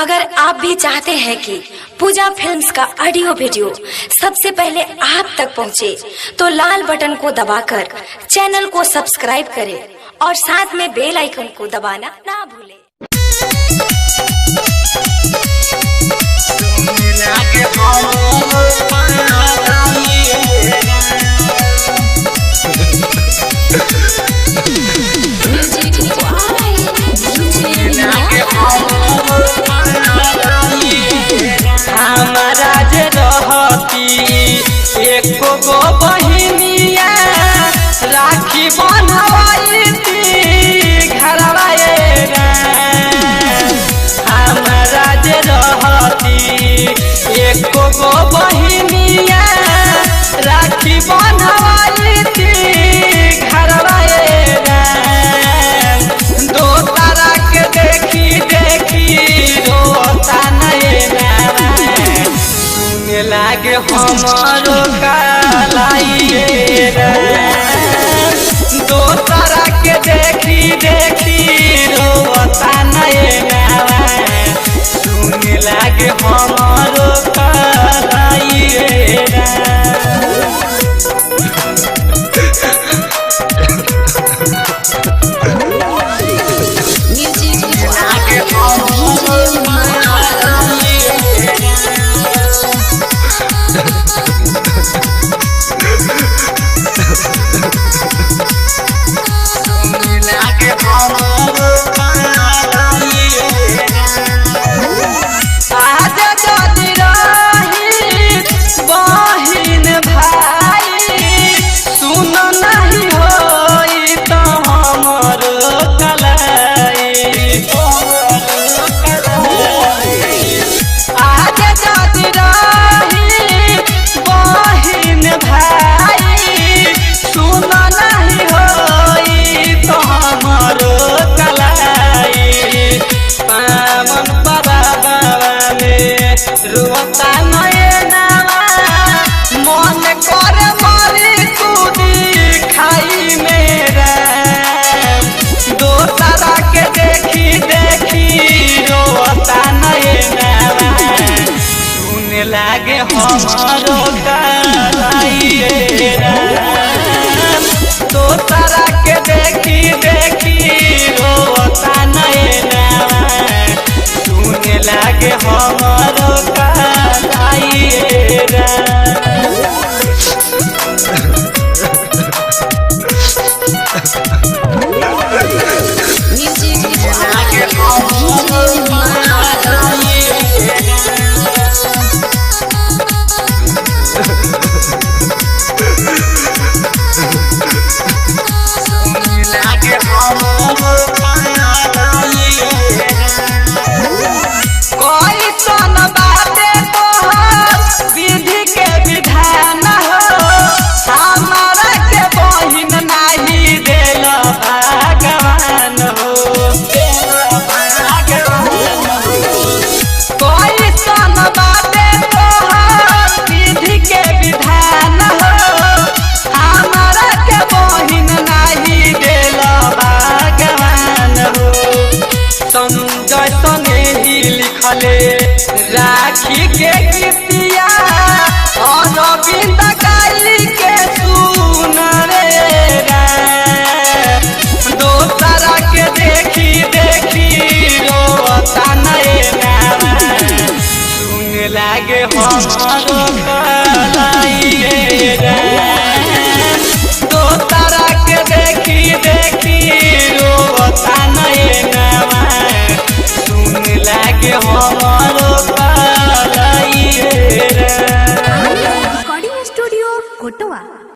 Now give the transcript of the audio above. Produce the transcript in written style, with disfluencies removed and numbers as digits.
अगर आप भी चाहते हैं कि पूजा फिल्म्स का ऑडियो वीडियो सबसे पहले आप तक पहुंचे, तो लाल बटन को दबाकर चैनल को सब्सक्राइब करें और साथ में बेल आइकन को दबाना ना भूलें। हमारा जे रहती एको गो बहिनिया राखी बन्हवाई घरवा हमारा जे रहती एको गो बहिनिया राखी बन्हवाई घरवा दो तारा के देखी देखी रोता नैना सुने लागे हमरो कालाइए रे। दो तारा के देखी देखी रोता नैना सुने लागे हमरो कालाइए रे। आज जदि रही बहिन भाई सुन नहीं होई त हमर कलाई। आज जदि रही बहिन भाई सुन नहीं होई त हमर कलाई। पावन पराबावा में रोता नयनावा मन कर मरी कूदी खाई मेरा। दोसरा के देखी देखी रोता नयनावा सुन लागे हमरो कालाइए दोसरा के देखी देखी रोता नयनावा सुने लागे हमरो कालाइए रे। कैसन बाटे तोहर विधि के विधान हो हमारा के बहिन नाही देल भगवान हो। कैसन बाटे तोहर विधि के विधान हो हमारा के बहिन नाही देल भगवान हो। संजय सने ही लिखले राखी के गीतिया अरविंद गाई के सुन रे दोसरा के देखी देखी रोता नैना सुन लागे हमरो